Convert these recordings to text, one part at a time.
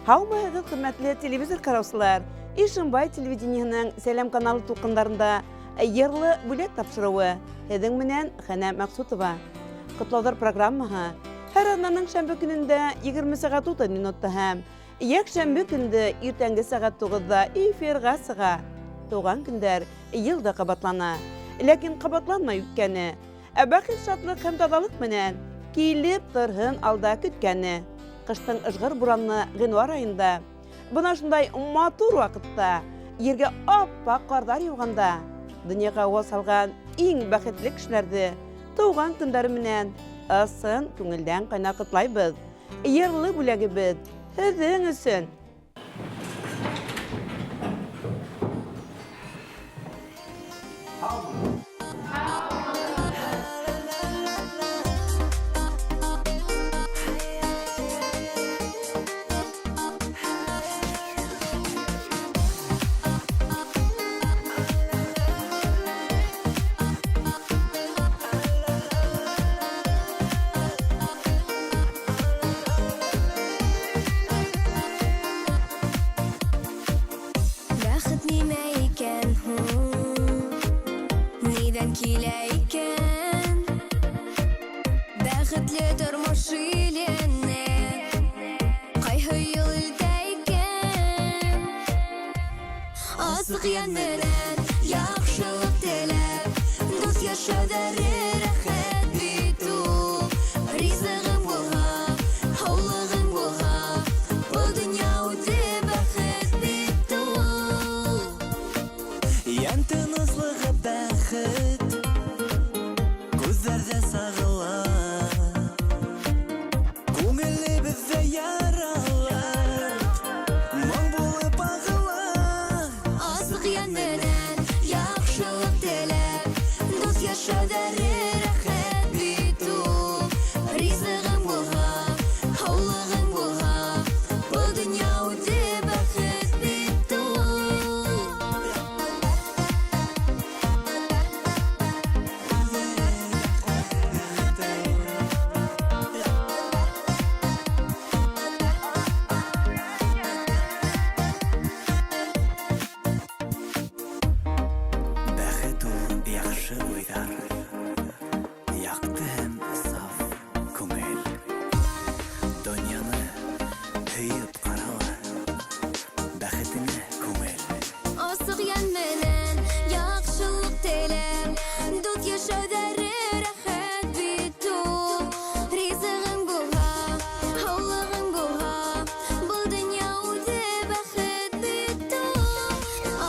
Һаумыһығыҙ, хөрмәтле телевизор ҡараусылар! Ишембай телевидениеһының Сәләм каналы тулҡындарында Йырлы бүләк тапшырыуы. Һеҙҙең менән Хәнә Мәҡсутова. Ҡотлауҙар программаһы һәр аҙнаның шәмбе көнөндә 20 сәғәт 30 минутта һәм Йәкшәмбе көндө иртәнге сәғәт 9-да эфирға сыға. Туған көндәр ел да ҡабатлана. Ләкин ҡабатланмай үткәне. Ә бәхет, шатлыҡ һәм таҙалыҡ менән килеп торһон алда көткәне. Ҡыштың ыжғыр буранлы ғинуар айында, бына шундай матур ваҡытта, ергә ап-аҡ ҡарҙар яуғанда, донъяға аваз салған иң бәхетле кешеләрҙе тыуған көндәре менән ысын күңелдән ҡайнар ҡотлайбыҙ. Йырлы бүләгебеҙ һеҙҙең өсөн! Бәхет нимә икән һуң? Нидән килә икән? Бәхетле тормыш иленә Ҡайһы юл илтә икән? Асыҡ йән менән яҡшылыҡ теләп, Дуҫ йәшәүҙәре рәхәт бит ул. Ризығың булһа, һаулығың булһа, Был донъя үҙе бәхет бит ул. Йән тыныслығы бәхет Күҙҙәрҙә сағыла. Күңелебеҙҙә яралар Моң булып ағыла. Асыҡ йән менән яҡшылыҡ теләп, Дуҫ йәшәүҙәре рәхәт бит ул. Ризығың булһа, һаулығың булһа, Был донъя үҙе бәхет бит ул. Бәхет ул яҡшы уйҙар, Яҡты һәм саф күңел. Донъяны һөйөп ҡара ла, Бәхетеңә күмел. Асыҡ йән менән яҡшылыҡ теләп, Дуҫ йәшәүҙәре рәхәт бит ул. Ризығың булһа, һаулығың булһа, Был донъя үҙе бәхет бит ул.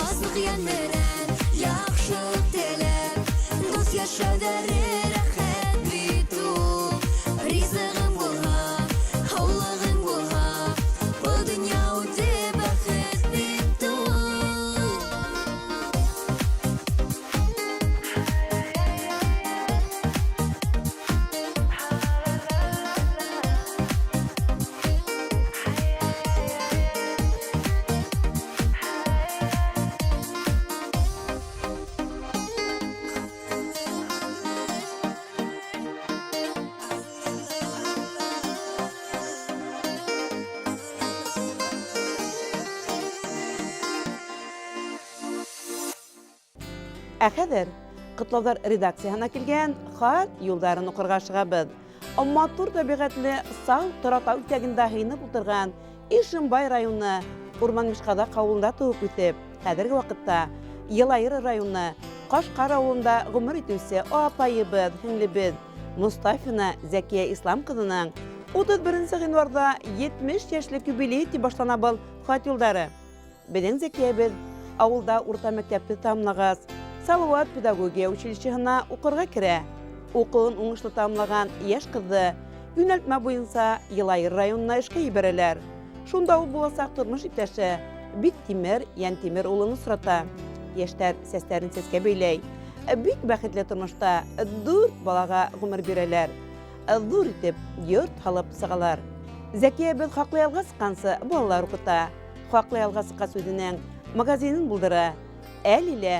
Асыҡ йән менән яҡшылыҡ теләп, Дуҫ йәшәүҙәре рәхәт бит ул. Ризығың булһа, һаулығың булһа, Был донъя үҙе бәхет бит ул. Ә хәҙер Ҡотлауҙар редакцияһына килгән хат юлдарын уҡырға ашығабыҙ. Матур тәбиғәтле сау Торатау итәгендә һыйынып ултырған Ишембай районы Урман-Мишҡаҙаҡ ауылында тыуып үҫеп, хәҙерге ваҡытта Йылайыр районы Ҡашҡар ауылында ғүмер итеүсе апайыбыҙ, һеңлебеҙ Мостафина Зәкиә Ислам ҡыҙының 31 нсе ғинварҙа 70 йәшлек юбилейы тип башлана был хат юлдары. Беҙҙең Зәкиәбеҙ ауылда урта мәктәпте тамамлағас, Салауат педагогия училищеһына уҡырға керә. Уҡыуын уңышлы тамамлаған йәш ҡыҙҙы йүнәлтмә буйынса Йылайыр районына эшкә ебәрәләр. Шунда ул буласаҡ тормош иптәше Биктимер Йәнтимер улын осрата. Йәштәр сәстәрен сәскә бәйләй. Бик бәхетле тормошта дүрт балаға ғүмер бирәләр. Ҙур итеп йорт һалып сығалар. Зәкиәбеҙ хаҡлы ялға сыҡҡансы балалар уҡыта. Хаҡлы ялға сыҡҡас үҙенең магазинын булдыра. Әле лә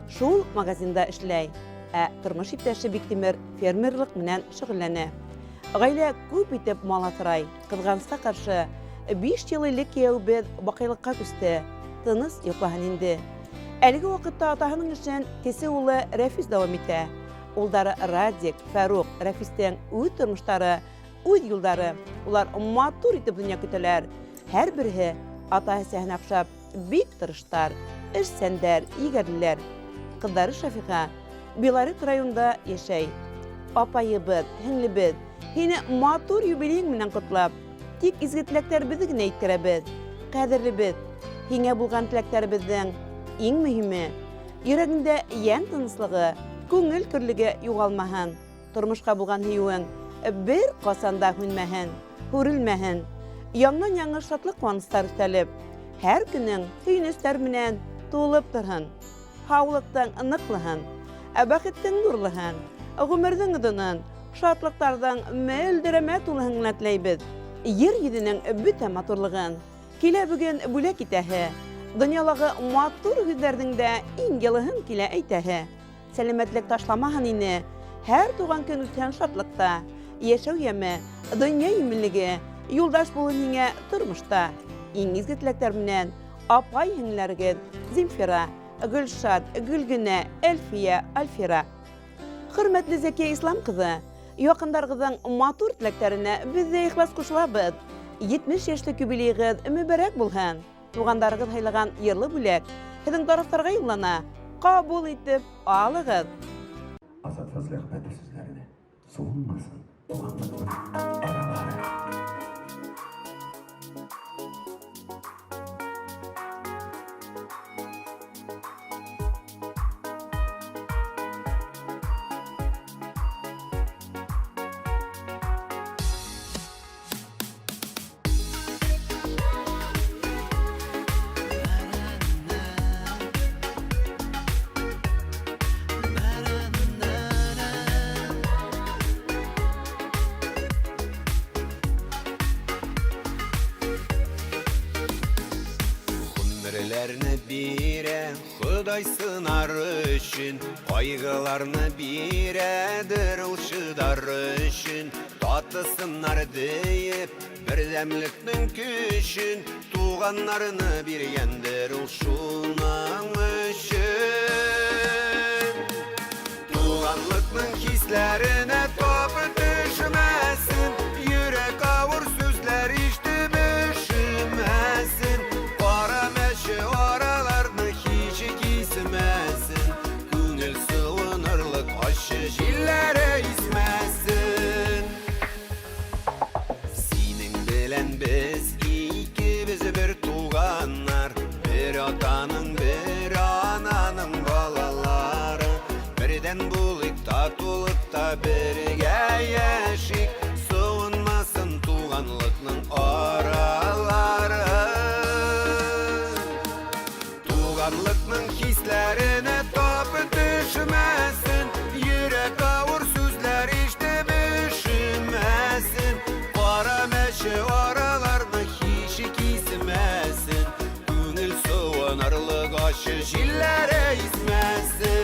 шул магазинда эшләй. Ә тормош иптәше Биктимер фермерлык менән шөгыльләнә. Гаилә күп итеп мал аҫрай. Ҡыҙғанысҡа ҡаршы, Биш йыл элек кейәүебеҙ баҡыйлыҡҡа күсте, тыныс йоҡлаһын инде. Әлеге ваҡытта атаһының эшен кесе улы Рәфис дауам итә. Улдары Радик, Фәруҡ, Рәфистең үҙ тормоштары, үҙ юлдары. Улар матур итеп донъя көтәләр. Һәр береһе ата-әсәһенә оҡшап бик тырыштар, эшсәндәр, егәрлеләр. Ҡыҙҙары Шафиға Белорет районында йәшәй. Апайыбыҙ, һеңлебеҙ, һине матур юбилейың менән ҡотлап, тик изге теләктәребеҙҙе генә еткерәбеҙ. Ҡәҙерлебеҙ, һиңә булған теләктәребеҙҙең иң мөһиме, йөрәгеңдә йән тыныслығы, күңел көрлеге юғалмаһын, тормошҡа булған һөйөүең бер ҡасан да һүнмәһен, һүрелмәһен. Яңынан-яңы шатлыҡ-ҡыуаныстар өҫтәлеп, һәр көнөң һөйөнөстәр менән тулып торһон. Һаулыҡтың ныҡлыһын, ә бәхеттең нурлыһын, ғүмерҙең оҙонон, шатлыҡтарҙың мөлдөрәмә тулыһын гына теләйбеҙ. Ер йөҙөнең бөтә матурлығын килә бөгөн бүләк итәһе, донъялағы матур һүҙҙәрҙең дә иң йылыһын килә әйтәһе. Сәләмәтлек ташламаһын ине, һәр туған көн үтһен шатлыҡта. Йәшәү яме, донъя иминлеге юлдаш булһын һиңә тормошта. Иң изге теләктәр менән апай-һеңлеләрегеҙ Земфира, Гөлшат, Гөлгенә, Әлфиә, Альфира. Хөрмәтле Зәкия Ислам кызы, якындарыгыҙҙың матур теләктәренә беҙ ҙә ихлас ҡушылабыҙ. 70 йәшлек юбилейығыҙ мөбәрәк булһын! Туғандарығыҙ һайлаған йырлы бүләк һеҙҙең тарафтарға юллана. Ҡабул итеп алығыҙ! Азат Фазлыәхмәтов сүзләренә Суынмасын туганлыкның аралары. Гомерләрне бирә Ходай сынар өчен, кайгыларны бирәдер ул чыдар өчен. Татысыннар диеп, бердәмлекнең көчен, туганнарны биргәндер ул шуның өчен. Туганлыкның хисләренә тап төшмәсен, йөрәк авыр сүзләр ишетеп өшемәсен, кара мәче араларны һич кисмәсен, күңел сыуынырлык ачы җилләре исмәсен. Синең белән без икебез бер туганнар, бер атаның, бер ананың балалары. Бердән булыйк, татулыкта бергә яшик, суынмасын туганлыкның аралары. Туганлыкның хисләренә тап төшмәсен, йөрәк авыр сүзләр ишетеп өшемәсен, кара мәче араларны һич кисмәсен, күңел суынырлык ачы җилләре исмәсен.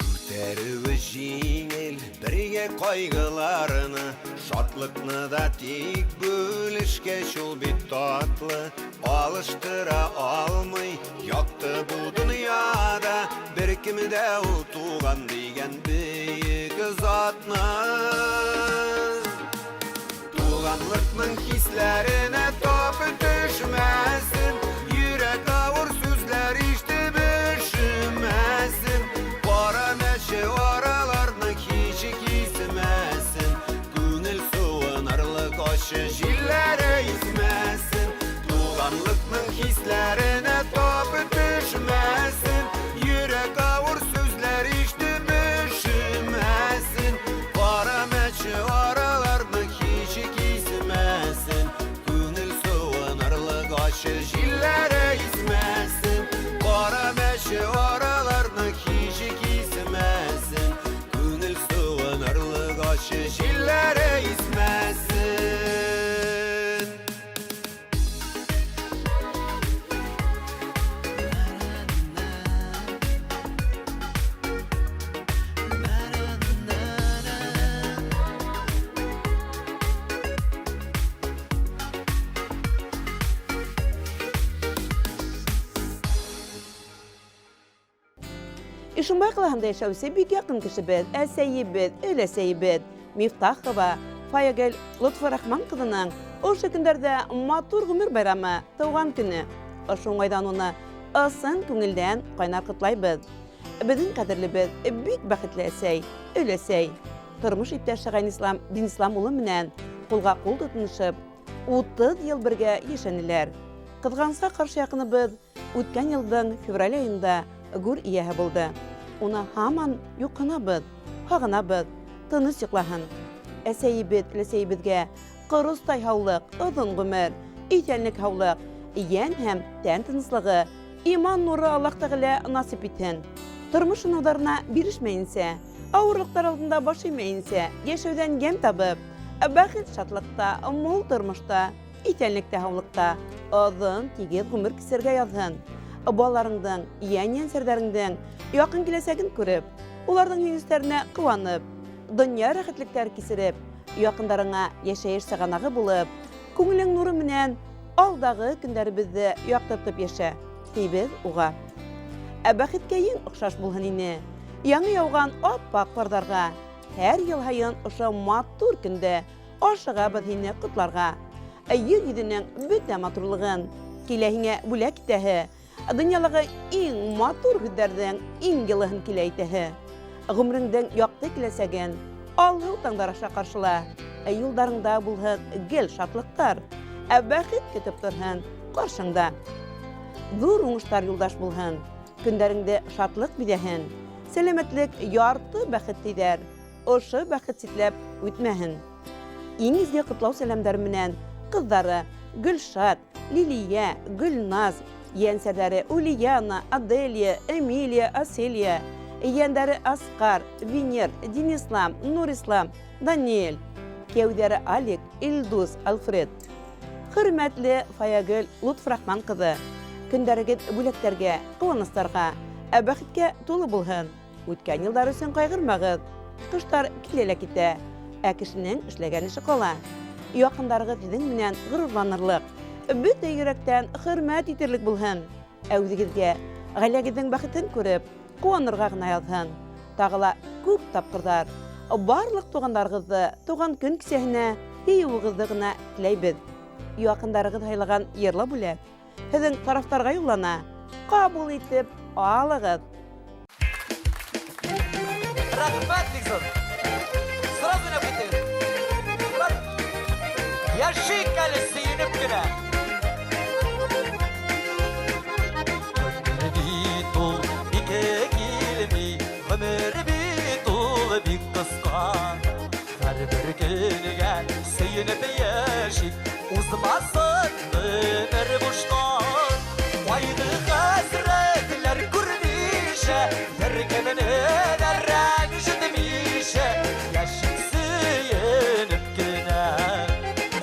Күтәрүе җиңел бергә кайгыларны, шатлыкны да тик бүлешкәч ул бит татлы. Алыштыра алмый якты бу дөньяда беркем дә ул туган дигән бөек затны. Туганлыкның хисләренә тап төшмәсен, йөрәк авыр сүзләр ишетеп өшемәсен, кара мәче араларны һич кисмәсен, күңел суынырлык ачы җилләре исмәсен. Туганлыкның хисләренә тап төшмәсен, йөрәк авыр сүзләр ишетеп өшемәсен, кара мәче араларны һич кисмәсен, күңел суынырлык ачы җилләре исмәсен, кара мәче араларны һич кисмәсен, күңел суынырлык ачы җилләре исмәсен. Ишембай ҡалаһында йәшәүсе бик яҡын кешебеҙ, әсәйебеҙ, өләсәйебеҙ Мифтахова Фаягөл Лотфорахман ҡыҙының ошо көндәрҙә матур ғүмер байрамы, тыуған көнө. Ошо уңайҙан уны ысын күңелдән ҡайнар ҡотлайбыҙ. Беҙҙең ҡәҙерлебеҙ, бик бәхетле әсәй, өләсәй. Тормош иптәше Ғәйнислам Динислам улы менән ҡулға ҡул тотоношоп, 30 йыл бергә йәшәнеләр. Ҡыҙғанысҡа ҡаршы яҡыныбыҙ үткән йылдың февраль айында гүр эйәһе булды. Уны һаман юҡһынабыҙ, һағынабыҙ, тыныс йоҡлаһын. Әсәйебеҙ, өләсәйебеҙгә ҡоростай һаулыҡ, оҙон ғүмер, иҫәнлек-һаулыҡ, йән һәм тән тыныслығы, иман нуры Аллаһ Тәғәлә насип итһен. Тормош һынауҙарына бирешмәйенсә, ауырлыҡтар алдында баш эймәйенсә, йәшәүҙән йәм табып, бәхет-шатлыҡта, мул тормошта, иҫәнлектә-һаулыҡта оҙон, тигеҙ ғүмер кисерергә яҙһын. Балаларыңдың, йән-йәнсәрҙәреңдең яҡын киләсәген күреп, уларҙың һөйөнөстәренә ҡыуанып, донъя рәхәтлектәре кисереп, яҡындарыңа йәшәйеш сығанағы булып, күңелең нуры менән алдағы көндәребеҙҙе яҡтыртып йәшә, тибеҙ уға. Ә бәхеткә иң оҡшаш булһын ине. Яңы яуған ап-аҡ ҡарҙарға һәр йыл һайын ошо матур көндә ашығабыҙ һине ҡотларға. Ә ер йөҙөнөң бөтә матурлығын килә һиңә бүләк итәһе, донъялағы иң матур һүҙҙәрҙең иң йылыһын килә әйтәһе. Ғүмереңдең яҡты киләсәген алһыу таңдар аша ҡаршыла. Ә юлдарыңда булһын гел шатлыҡтар, ә бәхет көтөп торһон ҡаршыңда. Ҙур уңыштар юлдаш булһын, көндәреңде шатлыҡ биҙәһен, сәләмәтлек ярты бәхет тиҙәр, ошо бәхет ситләп үтмәһен. Иң изге ҡотлау сәләмдәре менән ҡыҙҙары Гөлшат, Лилиә, Гөлназ, йәнсәрҙәре Ульяна, Аделия, Эмилия, Аселия, ейәндәре Асҡар, Венер, Динислам, Нурислам, Даниэль, кейәүҙәре Алик, Илдус, Алфред. Хөрмәтле Фаягөл Лотфрахман ҡыҙы, көндәрегеҙ бүләктәргә, ҡыуаныстарға, ә бәхеткә тулы булһын. Үткән йылдар өсөн ҡайғырмағыҙ. Ҡыштар килә лә китә, ә кешенең эшләгән эше ҡала. Яҡындарығыҙ һеҙҙең менән ғорурланырлыҡ, бөтә йөрәктән хөрмәт итерлек булһын. Ә үҙегеҙгә ғаиләгеҙҙең бәхетен күреп, ҡыуанырға ғына яҙһын. Тағы ла күп тапҡырҙар барлыҡ туғандарығыҙҙы тыуған көн кисәһенә йыйыуығыҙҙы ғына теләйбеҙ. Яҡындарығыҙ һайлаған йырлы бүләк һеҙҙең тарафтарға юллана. Ҡабул итеп алығыҙ. Рәхмәт, бик ҙур. Сразу уйнап киттегеҙ. Йәшик әле һөйөнөп кенә. Ғүмер бит ул ике килмәй, ғүмер бит ул бик ҡыҫҡа. Һәр бер көнгә һөйөнөп йәшик, уҙмаһын ғүмер бушҡа. Ҡайғы хәсрәтләр күрмичә, бер кемде лә рәнжетмичә, йәшик һөйөнөп кенә.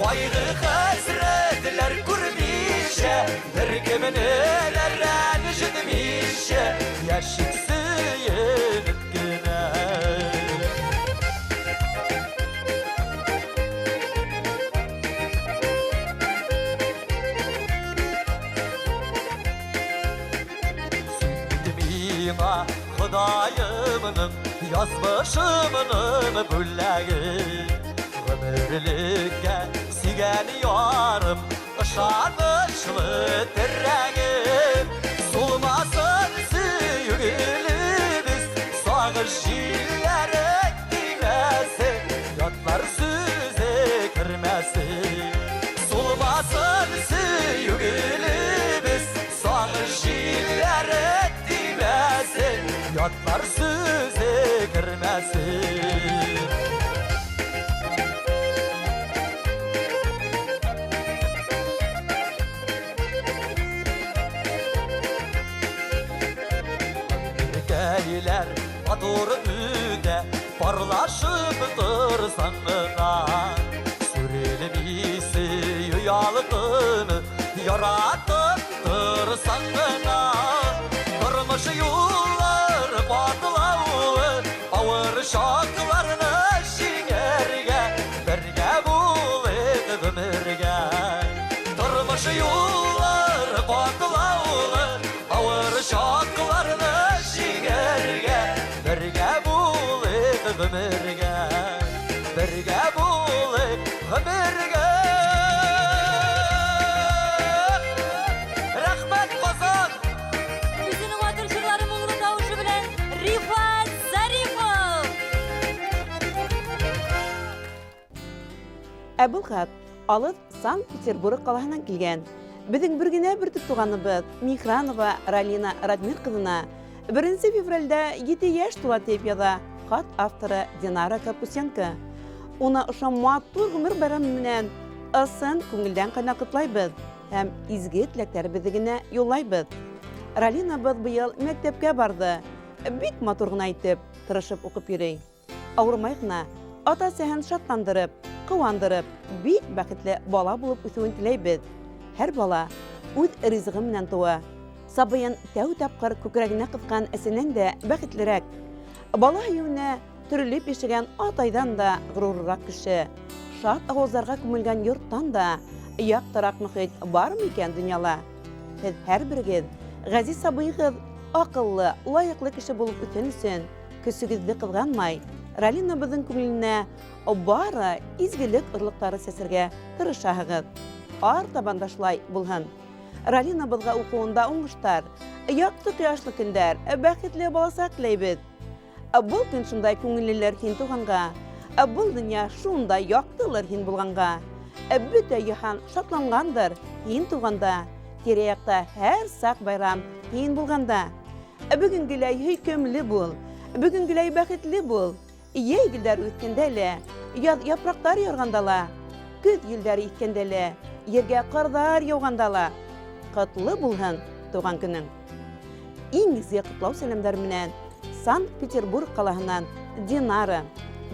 Ҡайғы хәсрәтләр күрмичә, бер кемде лә рәнжетмичә, йәшик һөйөнөп кенә. Син миңа Хоҙайымның, яҙмышымның бүләге. Ғүмерлеккә сөйгән ярым, ышаныслы терәгем. Сулмасын сөйөү гөлөбөҙ, сағыш елләре теймәһен, ятлар сүҙе кермәһен. Сулмасын сөйөү гөлөбөҙ, сағыш елләре теймәһен, ятлар сүҙе кермәһен. Гөлкәйләр матур үтә, парлашып торсаң ғына. Сүрелмәй сөйөү ялҡыны, яратып торсаң ғына. Тормош юллары ҡатлаулы, ауыр шартларны еңергә, бергә булып ғүмергә. Тормош юллары ҡатлаулы, ауыр шартларны еңергә, Ә был хат алыҫ Санкт-Петербург ҡалаһынан килгән. Беҙҙең бер генә бөртөк туғаныбыҙ Михранова Ралина Радмир ҡыҙына 1 февральдә 7 йәш тула тип яҙа хат авторы Динара Карпусенко. Уны ошо матур ғүмер байрамы менән ысын күңелдән ҡайнар ҡотлайбыҙ һәм изге теләктәребеҙҙе генә юллайбыҙ. Ралинабыҙ быйыл мәктәпкә барҙы. Бик матур ғына итеп, тырышып уҡып йөрөй. Ауырымай ғына, ата-әсәһен шатландырып, ҡыуандырып, бик бәхетле бала булып үҫеүен теләйбеҙ. Һәр бала үҙ ризығы менән тыуа. Сабыйын тәү тапҡыр күкрәгенә ҡыҫҡан әсәнән дә бәхетлерәк. Бала һөйөүенә төрөлөп йәшәгән атайҙан да ғорурыраҡ кеше. Шат ауаздарға күмелгән йорттан да яҡтыраҡ мөхит бармы икән донъяла? Һеҙ һәр берегеҙ ғәзиз сабыйығыҙ аҡыллы, лайыҡлы кеше булып үҫһен өсөн көсөгөҙҙө ҡыҙғанмай, Ралинабыҙҙың күңеленә бары изгелек орлоҡтары сәсергә тырышаһығыҙ. Артабан да шулай булһын. Ралинабыҙға уҡыуында уңыштар, яҡты ҡояшлы көндәр, бәхетле баласаҡ теләйбеҙ. Был көн шундай күңеллелер һин туғанға, был донъя шундай яҡтылыр һин булғанға. Бөтә йыһан шатланғандыр һин туғанда, тирә-яҡта һәр саҡ байрам һин булғанда. Бөгөнгөләй һөйкөмлө бул, бөгөнгөләй бәхетле бул. Йәй гөлдәр үҫкәндә лә, яҙ япраҡтар ярғанда ла, көҙ елдәре иҫкәндә лә, ергә ҡарҙар яуғанда ла ҡотло булһын тыуған көнөң. Иң изге ҡотлау сәләмдәр менән Санкт-Петербург ҡалаһынан Динара,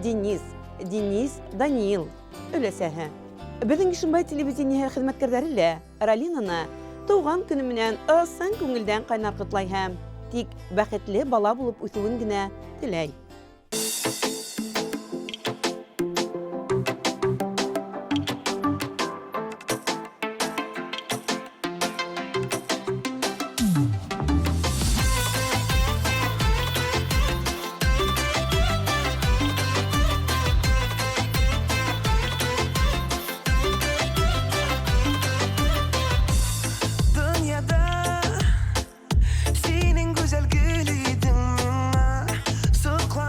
Денис, Денис, Даниил өләсәһе. Беҙҙең Ишембай телевидениеһы хеҙмәткәрҙәре лә Ралинаны тыуған көнө менән ысын күңелдән ҡайнар ҡотлай һәм тик бәхетле бала булып үҫеүен генә теләй. Дөньяда синең гүзәл гөл идең миңа.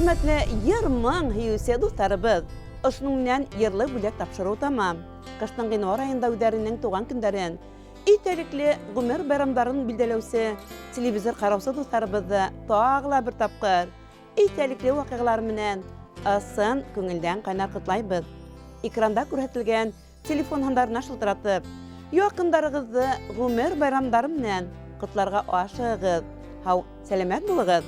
Хөрмәтле йыр-моң һөйөүсе дуҫтарыбыҙ, ошоноң менән йырлы бүләк тапшырыу тамам. Ҡыштың ғинуар айында үҙҙәренең тыуған көндәрен, иҫтәлекле ғүмер байрамдарын билдәләүсе телевизор ҡараусы дуҫтарыбыҙҙы тағы ла бер тапҡыр иҫтәлекле ваҡиғалар менән ысын күңелдән ҡайнар ҡотлайбыҙ. Экранда күрһәтелгән телефон һандарына шылтыратып, яҡындарығыҙҙы ғүмер байрамдары менән ҡотларға ашығығыҙ. Һау, сәләмәт булығыҙ!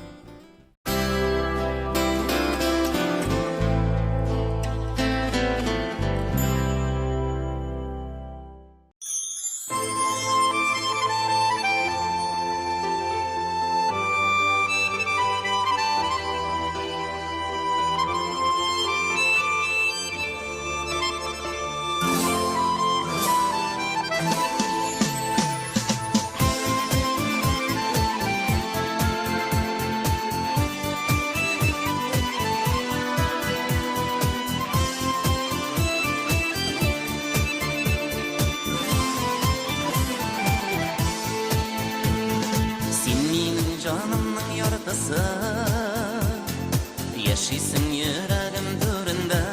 Син минең җанымның яртысы, яшисең йөрәгем түрендә,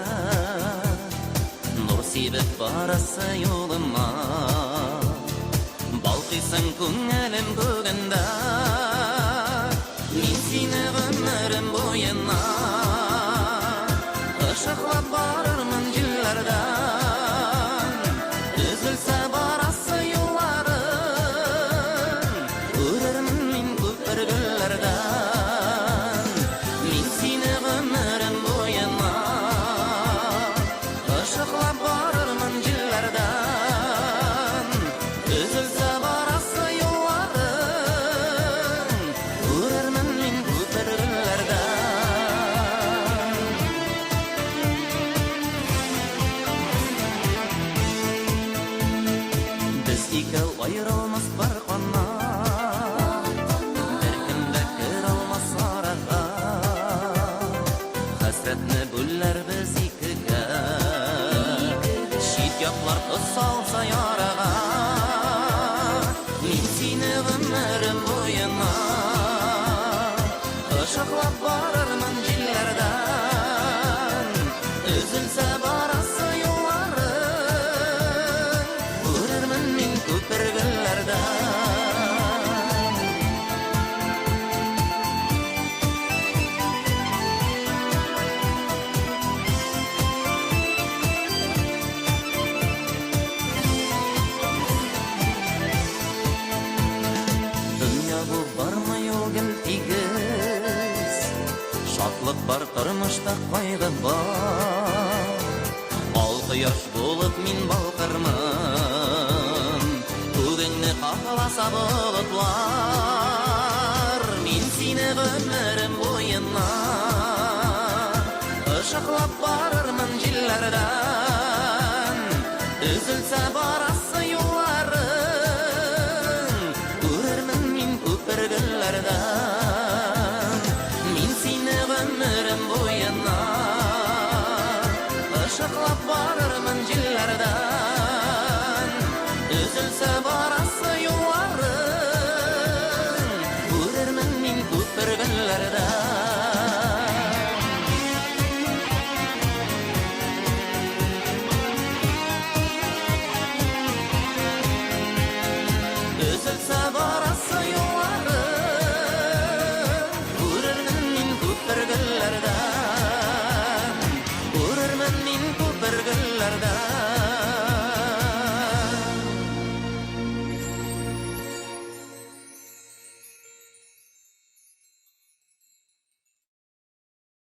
нур сибеп барасы юлыма, балкыйсың күңелем күгендә. Мин сине гомерем буена ышыклап барырмын җилләрдән, өзелсә барасы юлларың, күрермен мин күпер гөлләрдән. Мин сине гомерем буена ышыклап барырмын җилләрдән, өзелсә барасы юлларың, күрермен мин күпер гөлләрдән. Без икәү аерылмас бер канат, бер кем дә керә алмас арага. Хәсрәтне бүләрбез икегә, чит яклар тоз салса ярага. Мин сине гомерем буена ышыклап барырмын җилләрдән, өзелсә барасы юлларың, күрермен мин күпер гөлләрдән. Дөнья бу бармы ул гел тигез, шатлык бар тормышта, кайгы бар. Ал кояш булып мин балкырмын, күгеңне капласа болытлар. Мин сине гомерем буена ышыклап барырмын җилләрдән, өзелсә барасы